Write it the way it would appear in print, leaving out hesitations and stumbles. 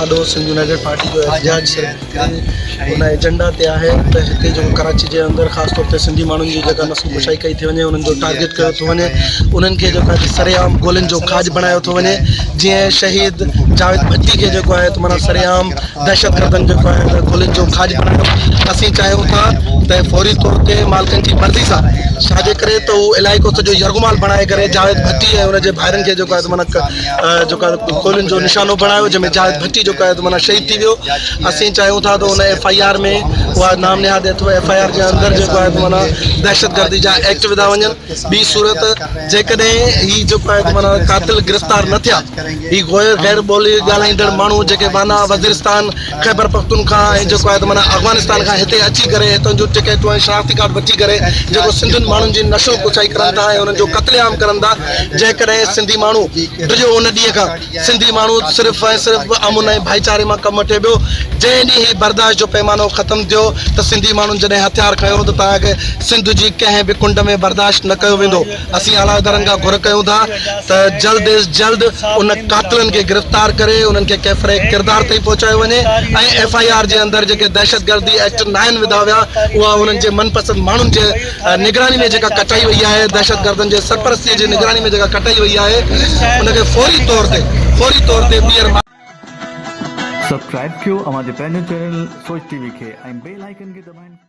آڏو Sindh united party جو احتجاج صرف هڪڙي ان ايجنڊا تي آهي ته هتي جيڪو ڪراچي جي اندر خاص طور تي سنڌي ماڻهن جي جيڪا نسل ڪشائي ڪئي ٿي وڃي انهن جو ٽارگيٽ ڪيو ٿو وڃي انهن کي جيڪو آهي سرعام گولين جو کاڄ بڻايو ٿو وڃي جيئن شهيد جاويد ڀٽي کي جيڪو آهي ته معنيٰ سرعام دهشتگردن جيڪو آهي ته گولين جو کاڄ بڻايو. اسين چاهيون ٿا ته فوري طور تي مالڪن جي مرضي سان ڇا جي ڪري ته هو علائقو سڄو يرغمال بڻائي ڪري جاويد ڀٽي ۽ ان جي ڀائرن کي جيڪو آهي ته معنيٰ جيڪو آهي ته گولين جو نشانو بڻايو جنهن ۾ جاويد ڀٽي جيڪو آهي ته معنيٰ شهيد ٿي ويو. اسين چاهيون ٿا ته ان ايف I R ۾ اها نام نهاد ايف I R جي اندر جيڪو آهي ته معنيٰ دهشتگردي جا ايڪٽ وڌا وڃن. ٻي صورت جيڪڏهن هي جيڪو آهي ته معنيٰ قاتل گرفتار نه ٿيا هي غير ٻولي ڳالهائيندڙ ماڻهو جيڪي وانا، وزيرستان، خيبر پختونخواهه ۽ جيڪو آهي ته معنيٰ افغانستان کان هتي اچي ڪري هتان جون ٽڪيٽون ۽ شناختي ڪارڊ وٺي ڪري جيڪو سنڌين ماڻهن جي نشو ڪشائي ڪرن ٿا ۽ انهن جو قتل عام ڪرن ٿا جيڪڏهن سنڌي ماڻهو ڊڄو ان ڏينهن کان سنڌي ماڻهو صرف ۽ صرف امن ۽ ڀائيچاري مان ڪم وٺي پيو جنهن ڏينهن هي برداشت جو پيمانو ختم ٿيو ته سنڌي ماڻهن جڏهن هٿيار کنيو ته توهان کي سنڌ جي ڪنهن به ڪنڊ ۾ برداشت نه ڪيو ويندو. اسين اعليٰ ادارن کان گهر ڪيون ٿا ته جلد از جلد ان قاتلن کي گرفتار ڪري انهن کي ڪيفر ڪردار تائين پهچايو وڃي ۽ ايف I R جي اندر جيڪي دهشتگردي ايڪٽ ناهن وڌا ويا اها انهن جي من پسند ماڻهن جي نگراني ۾ جيڪا ڪٽائي وئي آهي دهشتگردن جي سرپرستي جي نگراني ۾ جيڪا ڪٽائي وئي آهي ان کي فوري طور تي فوري طور تي ٻيهر سبسڪرائب ڪيو اوهان جي پنهنجو چينل سوچ ٽي وي کي ۽ بيل آئيڪن کي دٻائڻ.